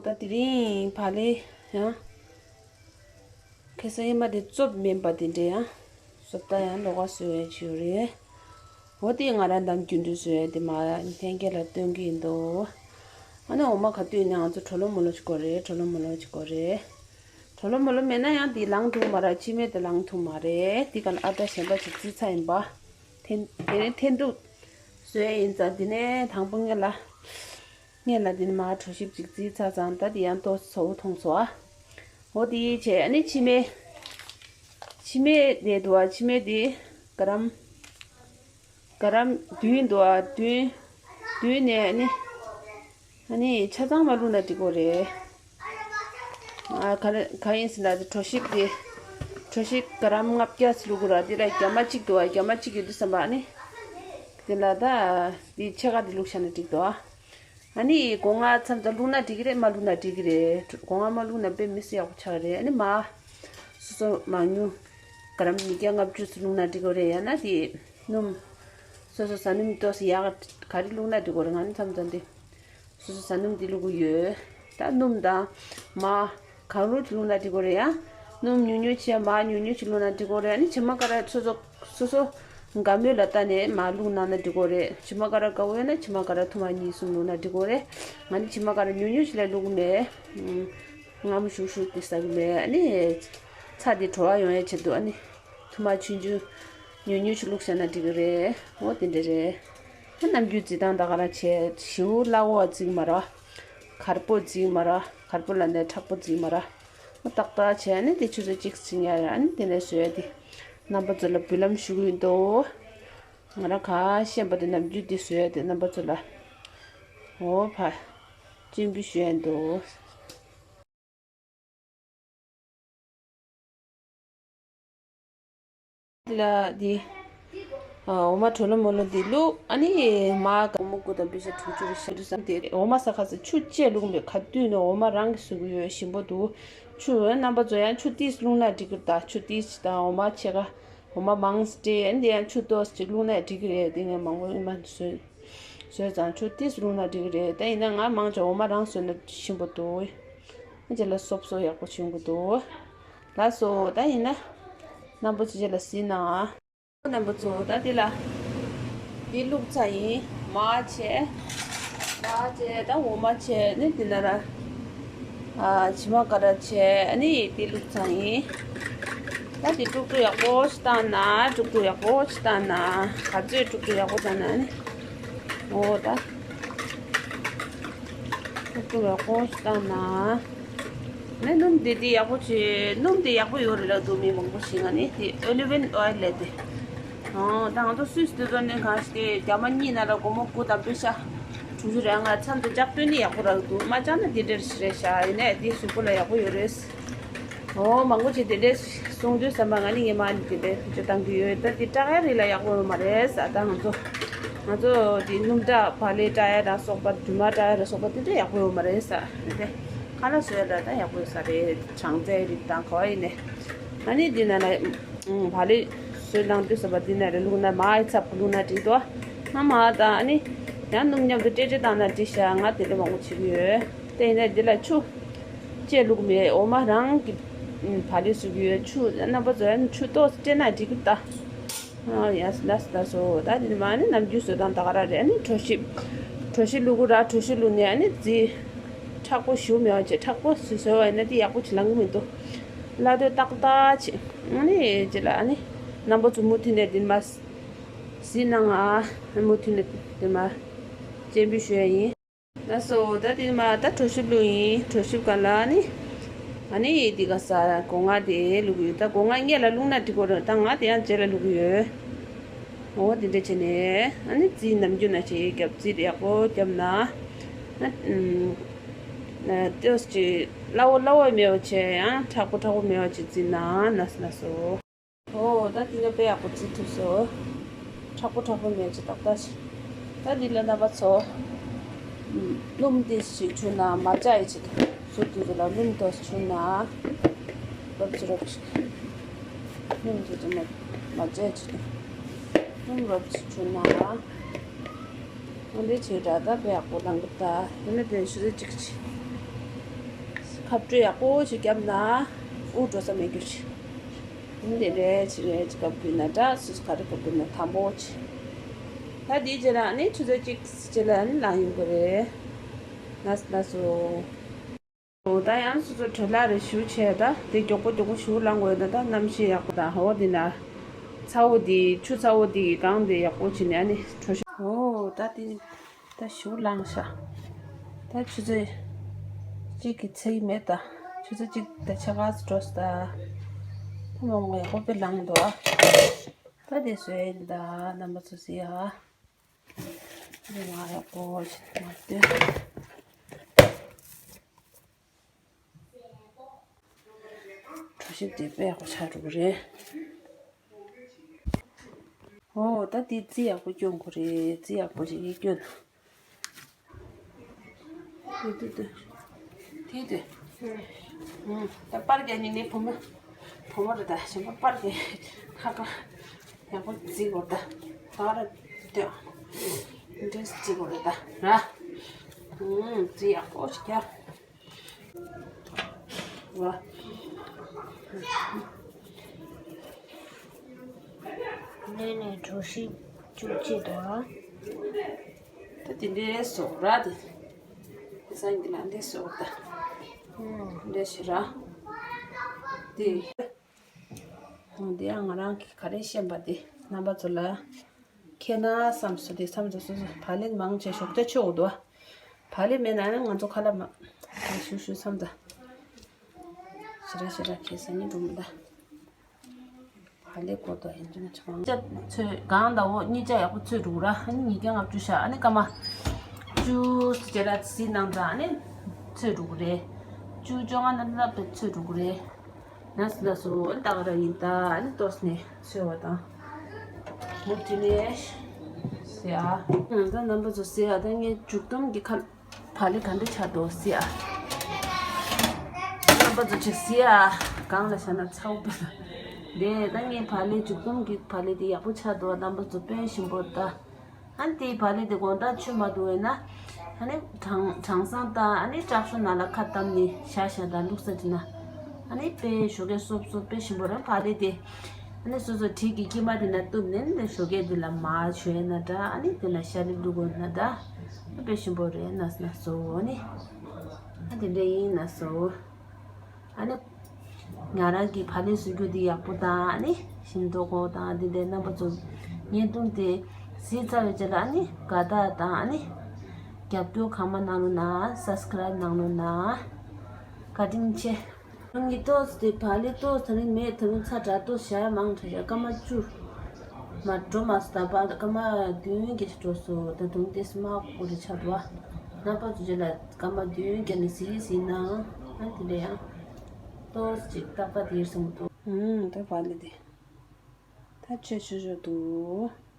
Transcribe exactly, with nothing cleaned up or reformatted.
ད་དེ་རིང་བག་ལེབ་ཡང་ཁ་སང་ཉི་མ་དེ་བཙོས་མེད་པ་དེ་འདྲ་ཡང་བཙོས། ད་ཡང་ལོགས་ཀ་བཟོ་ཡས་བྱས་ཡོད་རེད། འོ་དེ་ང་རང་ནམ་རྒྱུན་དུ་བཟོ་ཡས་དེ་མར་ལྷན་རྒྱས་ལ་སྟོན་གྱི་ཡིན་དོ། ཨ་ནི་འོ་མ་ག་དུས་ཡིན་ན་ང་ཚོ་གྲོ་ལོ་མོ་ལོ་ཅིག་དགོས་རེད། གྲོ་ལོ་མོ་ལོ་ཅིག་དགོས་རེད། གྲོ་ལོ་མོ་ལོ་མེད་ན་ཡང་དེ་ལངས་ཐུབ་མ་རེད། ཕྱི་མེད་དེ་ལངས་ཐུབ་མ་རེད། དེ་ག་ལ་ཨ་ད་གཞན་པ་ཅིག་བརྩི་ཚར་ཡིན་པ། ཐེན་དེ་ནས་ཐེན་ཏུ་བཟོ་ཡས་ཡིན་ཙང་དེ་ནས་དང་པོ་ངེད་ལ། ངེད་ལ་འདི་ནས་མར་གྲོ་ཞིབ་ཅིག་བརྩིས་ཚར་ཙང་ད་འདི་ཡང་ཏོག་ཙམ་བཟོ་བོ་མཐོང་སོང་ཨ། འོ་དེ་བྱས་ཨ་ནི་ཕྱི་མེད། ཕྱི་མེད་དེ་འདུག་ཨ། ཕྱི་མེད་དེ་ག་རམ། ག་རམ་བདུན་འདུག་ཨ། བདུན། བདུན་ནས་ཨ་ནི། ཨ་ནི་ཆ་ཚང་མ་བླུགས་ན་འགྲིག་གོ་རེད། ཨ་ག་རེ་ག་ཡིན་ཟེར་ན་དེ་གྲོ་ཞིབ་དེ། གྲོ་ཞིབ་ག་རམ་ལྔ་བརྒྱ་ཙམ་བླུགས་དགོས་ར། དེ་ལ་རྒྱ་མ་གཅིག་འདུག་ཨ། རྒྱ་མ་གཅིག་ཡོད་དུས་ཙམ་པ་ཨ་ནི། དེ་ལ་ད། དེ་ཕྱེད་ཀ་དེ་བླུགས་བཞག་ན་འགྲིག་འདུག་ཨ། ཨ་ནི་སྒོ་ང་མཚམས་མཚམས་བླུགས་ན་འགྲིག་གི་རེད། མ་བླུགས་ན་འགྲིག་གི་རེད། སྒོ་ང་མ་བླུགས་ན་དཔེ་མི་སྲིད་ཡག་པོ་ཆགས་ཀྱི་རེད། ཨ་ནི་མར། སོ་སོ་མར་ཉུང་། ག་རམ་ཉིས་བརྒྱ་ལྔ་བཅུ་ཙམ་བླུགས་ན་འགྲིག་གི་རེད། ཡང་ན་དེ། སྣུམ། སོ་སོ་བཟའ་སྣུམ་ཏོག་ཙམ་ཡག་ག་རེ་བླུགས་ན་འགྲིག་གི་རེད། ང་ནི་མཚམས་མཚམས་དེ། སོ་སོ་བཟའ་སྣུམ་དེ་བླུགས་གི་ཡོད། ད་སྣུམ་དང་། མར། གང་རུང་ཅིག་བླུགས་ན་འགྲིག་གི་རེད་ཡ། སྣུམ་ཉུང་ཉུང་བྱས་མར་ཉུང་ཉུང་ཅིག་བླུགས་ན་འགྲིག་གི་རེད། ཨ་ནི་ཕྱེ་མ་ཀ་ར་སོ་སོ། སོ་སོ། དགའ་མོས་ལ་ལྟ་ནས་མར་བླུགས་གནང་ན་འགྲིག་གི་རེད། ཕྱེ་མ་ཀ་ར་དགའ་བོ་ཡོད་ན་ཕྱེ་མ་ཀ་ར་ཐུར་མ་གཉིས་གསུམ་བླུགས་ན་འགྲིག་གི་རེད། ང་ནི་ཕྱེ་མ་ཀ་ར་ཉུང་ཉུང་ཞིག་ལས་བླུགས་མེད། ཨུམ། མངར་མོ་ཤུག་ཤུག་དེ་ཟ་གི་མེད། ཨ་ནི། ཚྭ་དེ་བྲོ་བ་ཡོང་ཡའི་ཆེད་དུ་ཨ་ནི། ཐུར་མ་ཆུང་ཆུང་། ཉུང་ཉུང་ཞིག་བླུགས་བཞག་ན་འགྲིག་གི་རེད། འོ་དེ་འདྲ་རེད། ད་ནམ་རྒྱུན་བརྩི་སྟངས་ད་ག་རང་བྱས། ཞེ་པོ་སླ་བོ་བརྩི་གི་མ་རེད། གར་པོ་བརྩི་གི་མ་རེད། གར་པོ་ལབ་ནས་མཁྲེགས་པོ་བརྩི་གི་མ་རེད། ཨ་ཏག་ཏག་བྱས་ནས་དེ་ཆུ་ཚོད་གཅིག་ཙམ་ཉར། ཨ་ནི་དེ་ནས་བཟོ་ཡ་དེ། རྣམ་པ་ཚོ་ལ་འབུལ་ལམ་ཞུ་གི་ཡིན་དོ། ང་རང་ག་ཤེས་པ་དེ་ནམ་རྒྱུན་དེ་བཟོ་ཡ་དེ་རྣམ་པ་ཚོ་ལ། འོ་ཕ། སྤྱན་འབུལ་ཞུ་ཡ་ཡིན་དོ། ལ་འདི། ཨ་འོ་མ་གྲོ་ལོ་མོ་ལོ་འདི་བླུགས། ཨ་ནི་མར་ག་མོ་དགུ་དང་པེ་ཤ་དྲུག་ཅུ་རེ་བཞག་དུས་ཙམ་དེ་འོ་མ་ཟ་ཁ་ས་ཆུ་བཅས་བླུགས་མེད། ག་དུས་ནས་འོ་མ་རང་གི་བཟོ་གི་ཡོད། ཞིམ་པོ་འདུག། ཆུ་རྣམ་པ་ཚོ་ཡང་ཆུ་ཏིས་བླུགས་ན་འགྲིག་གི་རེད། ད་ཆུ་ཏིས་དང་འོ་མ་ཕྱེད་ཀ། འོ་མ་མང་སྤྲད། ཨ་ནི་དེ་ཡང་ཆུ་ཏོག་ཙམ་ཅིག་བླུགས་ན་འགྲིག་གི་རེད། དེ་ངས་མང་པོ་ཨིན་མ་བཟོས། བཟོས་ཙང་ཆུ་ཏིས་བླུགས་ན་འགྲིག་གི་རེད། ད་ཡིན་ན་ང་མང་ཆེ་འོ་མ་རང་བཟོས་ན་ཞིམ་པོ་འདུག། རྗེས་ལ་སོབ་སོབ་ཡག་པོ་བྱུང་གི་འདུག། ལགས་སོ། ད་ཡིན་ན། རྣམ་པ་ཚོ་རྗེས་ལ་གཟིགས་གནང་ཨ། རྣམ་པ་ཚོ་ད་འདི་ལ། འདི་བླུགས་ཚར་ཡིན། མར་བྱས། མར་བྱས་ད་འོ་མ་བྱས་ནི་འདི་ན་ར། ཨ་ཕྱེ་མ་ཀ་ར་བྱས་ནི་འདི་བླུགས་ཚར་ཡིན། ད་འདི་དཀྲུག་དཀྲུག་ཡག་པོ་ཞིག་བཏང་ན། དཀྲུག་དཀྲུག་ཡག་པོ་ཞིག་བཏང་ན། ག་ཚོད་དཀྲུག་དཀྲུག་ཡག་པོ་བཏང་ན་ནི། འོ་ད། དཀྲུག་དཀྲུག་ཡག་པོ་ཞིག་བཏང་ན། ནས་སྣུམ་དེ་དེ་ཡག་པོ་བྱས། སྣུམ་དེ་ཡག་པོ་ཡོད་རེད་ལབ་འདུག་མི་མང་པོ་ཞིག་ང་ནི་དེ་ཨོ་ལི་ཝིན་ཨོ་ཡལ་ལབ་དེ། ཨང་། ད་ང་ཚོ་སུད་སི་དེ་ཚོ་ནས་གང་ཞིག་དེ་རྒྱ་མ་གཉིས་ན་ར་སྒོར་མོ་དགུ་དང་པེ་ཤ་དྲུག་ཅུ་རེ་ལྔ་མཚམས་དེ་བཅག་སྟོན་ནི་ཡག་པོ་རག་འདུག། མ་བཅག་ན་དེ་འདྲ་ཞིག་རེད་ཤག། ཡིན་ནའི་དེ་གཟུགས་པོ་ལ་ཡག་པོ་ཡོད་རེད། ཨོ་མང་པོ་ཞིག་དེ་འདྲས་གསུང་དུས་ཙམ་པ་ང་ནི་ངས་མ་ནི་དེ་འདྲས་བེད་སྤྱོད་བཏང་གི་ཡོད། ད་དེ་བཀྲག་ཡ་རིགས་ལ་ཡག་པོ་ཡོད་མ་རེད་ཟེར། ད་ང་ཚོ་ང་ཚོ་དེ་སྣུམ་བཀྲག་བག་ལེབ་བཀྲག་ཡ་དང་སོགས་པ་རྒྱུ་མ་བཀྲག་ཡ་ལ་སོགས་པ་དེ་འདྲས་ཡག་པོ་ཡོད་མ་རེད་ཟེར། དེ་ཁ་ལག་བཟོ་ཡ་ལ་ད་ཡག་པོ་ཡོད་ས་རེད། གྲང་རྩའི་རིགས་དང་ག་བ་ཡིན་ནའི། ཨ་ནི་འདི་ན་ལ་བག་ལེབ་བཟོས་བླངས་དུས་ཙམ་པ་འདི་ན་རེ་བླུགས་ན་མར་ཡི་ཚབ་བླུགས་ན་འགྲིག་འདུག། ང་མར་དང་ཨ་ནི་ཡང་སྣུམ་མཉམ་དུ་སྤྲེལ་སྤྲེལ་བཏང་ན་འགྲིག་ཤག། ང་དེ་འདྲ་མང་པོ་བྱེད་ཀྱི་ཡོད། དེ་ཡིན་ན་འདི་ལ་ཆུ་བཅས་བླུགས་མེད། འོ་མ་རང་གི་བག་ལེབ་བཟོ་གི་ཡོད། ཆུ་རྣམ་པ་ཚོ་ཡང་ཆུ་ཏོག་སྤྲད་ན་འགྲིག་གི་ད། ཨ་ཡ་ལ་ལ་སོ། ད་དེ་མ་ནི་ནམ་རྒྱུན་བཟོ་སྟངས་ད་ག་ར་རེད། ཨ་ནི་གྲོ་ཞིབ། གྲོ་ཞིབ་བླུག་གི་ར། གྲོ་ཞིབ་བླུགས་ནས་ཨ་ནི་རྫི། མཁྲེགས་པོ་ཞེ་པོ་མེད་པ་བྱས། མཁྲེགས་པོ་བཟོས་བཟོས་པ་ཡིན་ན་དེ་ཡག་པོ་ཅིག་ལངས་གི་མི་འདུག། སླ་དོད་ཏག་ཏག་བྱས། ཨ་ནི་རྗེས་ལ་ཨ་ནི་རྣམ་པ་ཚོ་མུ་མཐུད་ནས་དེ་མ་གཟིགས་གནང་ཨ། མུ་མཐུད་ནས་དེ་མ་སྤྱན་འབུལ་ཞུ་ཡ་ཡིན། ལགས་སོ། ད་དེ་མ་ད་གྲོ་ཞིབ་བླུགས་ཡིན། གྲོ་ཞིབ་ག་ལ་ནི། ཨ་ནི་འདི་ག་ས་སྒོ་ང་དེ་བླུགས་ཡོད། ད་སྒོ་ང་སྔོན་ལ་བླུགས་ན་འགྲིག་གི་རེད། ད་ང་དེ་ཡང་རྗེས་ལ་བླུགས་ཡོད། འོ་དེ་འདྲ་བྱས་ནས་ཨ་ནི་རྫི་ནམ་རྒྱུན་ན་བྱས་རྒྱབ་རྫི་ཡག་པོ་བརྒྱབ་ན། ཨ་ཨུམ། ཨ་ཏོག་ཙམ་སླ་བོ་སླ་བོ་མེད་པ་བྱས། ཡང་མཁྲེགས་པོ་མཁྲེགས་པོ་མེད་པ་བྱས་རྫི་ན་ན་སོ་ན་སོ། ཨོ་ད་དེ་ནས་དཔེ་ཡག་པོ་བརྩི་ཐུབ་སོང་། མཁྲེགས་པོ་མཁྲེགས་པོ་མེད་ཅིག་ཏག་ཏག་ཅིག། ད་འདི་ལ་རྣམ་པ་ཚོ། སྣུམ་ཏོག་ཙམ་བྱུགས་ན་མ་བཅག་ཡི་ཅིག། ཟུར་དུ་དེ་ལ་སྣུམ་ཏོག་ཙམ་བྱུགས་ན། རོབ་ཅིག་རོབ་ཅིག། སྣུམ་ཏོག་ཙམ་མ་མ་བཅག་ཡི་ཅིག། སྣུམ་རོབ་ཅིག་བྱུགས་ན། འོ་འདི་བྱས་འདྲ་ད་དཔེ་ཡག་པོ་ལངས་གི་ད། དེ་ནས་དེ་ཆུ་ཚོད་གཅིག་ཅིག། ཁ་སྤྲོད་ཡག་པོ་ཞིག་བརྒྱབ་ན་དབུགས་འགྲོ་ས་མེད་རྒྱུ་ཞིག་འདི་རེད་ཅི་རེད་ཅི་ག་བུད་ན་འདྲ་སུ་སུ་ག་རེ་ག་བུད་ན་དམ་པོ་ཅི། ད་འདིའི་རྗེས་ལ་ནི་ཆུ་ཚོད་གཅིག་རྗེས་ལ་ནི་ལངས་ཡོང་གི་རེད། ལགས་སོ་ལགས་སོ། ད་ཡང་སོ་སོ་དྲོད་ལ་རེ་ཞུ་བྱས་ད་དེ་མགྱོགས་པོ་མགྱོགས་པོ་ཞུ་ལངས་དགོས་ན་ད་གནམ་གཤིས་ཡག་པོ་དང་འོ་འདི་ན་ཚ་བོ་འདི་ཆུ་ཚ་བོ་འདི་གང་འདི་ཡག་པོ་བྱས་ནས་ཨ་ནི་གྲོ་ཞིབ་འོ་ད་འདི་ད་ཞུ་ལངས་ཤག་ད་ཆུ་ཚོད་གཅིག་གི་ཚེག་མེད་ད་ཆུ་ཚོད་གཅིག་ད་ཆ་ག་ཚོད་འགྲོ་སོང་ད་ད་མོ་མོ་ཡག་པོ་དཔེ་ལངས་འདུག་ཨ་ད་དེ་བཟོས་ཡིན་ད་རྣམ་པ་ཚོ་གཟིགས་ཨ། རེ་མ་ཡག་པོ་ཞིག་མ་ལྟོས། གྲོ་ཞིབ་དེ་དཔེ་ཡག་པོ་ཆགས་འགྲོ་གི་རེད། ཨོ་ད་དེ་རྩི་ཡག་པོ་སྐྱོན་དགོས་རེད་རྩི་ཡག་པོ་ཞིག་སྐྱོན། དེ་དེ་དེ་དེ་དེ། ད་པར་རྒྱག་ནི་ནི་བུ་མོ་བུ་མོ་རེད་ད་གཞན་པ་པར་རྒྱག་ཁ་ཁ་ཡག་པོ་རྩི་དགོས་ད་ད་ར་དེ་འདྲས་རྩི་དགོས་རེད་ད་ར། རྩི་ཡག་པོ་ཞིག་རྒྱག་ལས་ནས་གྲོ་ཞིབ་བཅུག་ཅེས་དང་། ད་དེ་འདྲའི་བཟོ་ར་དེ། སང་གི་ལ་འདྲའི་བཟོ་ད། འདྲའི་ཞེ་ར། དེ། འདི་ཡང་ང་རང་གི་ག་རེ་ཤེས་པ་དེ་རྣམ་པ་ཚོ་ལ། ཁྱེད་ན་བསམ་སོ་དེ་བསམ་ཚོ་སོ་སོ་བག་ལེབ་མང་ཆེ་ཞོགས་ཇ་མཆོད་འོ་དོ། བག་ལེབ་མེད་ན་ཡང་ང་ཚོ་ཁ་ལ་མ། ཞུ་ཞུ་བསམ་ད། ཞེ་དྲག་ཞེ་དྲག་ཁྱེད་སང་ཉིན་འགྲོ་མི་ད། བག་ལེབ་གོ་དོ་ཡིན་དུ་ན་ཆ་མང་ཆ་ཚོས་གང་ལྟ་བོ་གཉིས་ཆ་ཡག་པོ་ཚོས་འགྲོ་ར་ཨ་ནི་ཉིས་བརྒྱ་ལྔ་བཅུ་ཤ་ཨ་ནི་སྐར་མ། བཅུ་ཞེ་དྲག་སི་ནང་ཙང་ཨ་ནི་ཚོས་འགྲོ་གི་རེད། བཅུ་བཅོ་ལྔ་ནང་ལ་པེ་ཚོས་འགྲོ་གི་རེད། ན་སུ་ན་སུ་ཨ་ནི་ད་ག་ར་ཡིན་ད་ཨ་ནི་ཏོག་ཙམ་ནས་ཚོས་བ་དང་། མུ་མཐུད་ནས་ཟེར་ཨ། ད་རྣམ་པ་ཚོ་ཟེར་ཨ་ད་ངས་མཇུག་སྡོམ་གྱི་ཁ་བག་ལེབ་ག་འདྲ་ཆགས་འདུག་ཟེར་ཨ། རྣམ་པ་ཚོ་ཅིག་ཟེར་ཨ། གང་ལ་བཞག་ན་ཚ་བོ་པ་ལ། དེ་ད་ངས་བག་ལེབ་མཇུག་སྡོམ་གྱི་བག་ལེབ་དེ་ཡག་པོ་ཆགས་འདུག་ཨ། རྣམ་པ་ཚོ་དཔེ་ཞིམ་པོ་ད། ཨ་ནི་དེའི་བག་ལེབ་དེ་དགོང་དག་མཆོད་མ་འདུག་བས་ན། ཨ་ནི་གྲང་གྲང་སང་དང་ཨ་ནི་སྐྲག་ཤོ་ནང་ལ་ཁ་བཏབ་ནས་བཞག་བཞག་དང་བླུགས་ས་དེ་ན། ཨ་ནི་དཔེ་ཞོགས་ཀས་སོབ་སོབ་དཔེ་ཞིམ་པོ་རང་བག་ལེབ་དེ། ཨ་ནི་སོ་སོ་དྲིས་ཀྱི་སྐྱེས་མ་དེ་ན་གཏུབ་ནས་ནི་ཞོགས་ཀས་དེ་ལ་མར་བྱོས་ན་འདྲ་ཨ་ནི་དེ་ན་ཤ་ལི་བླུག་དགོས་ན་འདྲ། དཔེ་ཞིམ་པོ་རེད་ན་ན་སོ་ནི། ཨ་དེ་འདྲ་ཡིན་ན་སོ། ཨ་ནི། ང་རང་གི་བག་ལེབ་བཟོ་རྒྱུ་དེ་ཡག་པོ་དང་ཨ་ནི་ཞིམ་མདོག་གོ་དང་དེ་འདྲའི་རྣམ་པ་ཚོ་བརྙན་ཐུང་དེ་གཟིགས་ཚར་བའི་རྗེས་ལ་ཨ་ནི་དགའ་རྟགས་དང་ཨ་ནི་རྒྱབ་སྐྱོར་གང་མང་གནང་རོགས་གནང་སབ་སི་ཀ་རའིབ་གནང་རོགས་གནང་བཀའ་དྲིན་ཆེ། ང་གི་ཏོག་ཙམ་དེ་བག་ལེབ་ཏོག་ཙམ་རིང་མེད་ད་རུང་ཚ་དྲག་ཏོག་ཙམ་བཞག་མང་དྲགས་ཡ་སྐར་མ་བཅུ་མ་འགྲོ་མ་སོང་ད་བར་སྐར་མ་བདུན་གྱི་འགྲོ་སོང་ད་དུང་དེ་སི་མ་ཀོ་རེ་ཆགས་འདུག་ཨ། རྣམ་པ་ཚོ་རྗེས་ལ་སྐར་མ་བདུན་གྱ་ནས་གཟིགས་གཟིགས་ན་ཨ་དེ་འདྲ་ཡང་ཏོག་ཙམ་ཅིག་ཏག་ཏག་དེ་སོང་འདུག་ཨུམ་ད་བག་ལེབ་དེ་ད་ཆོས་ཆོས་ཆོས་འདུག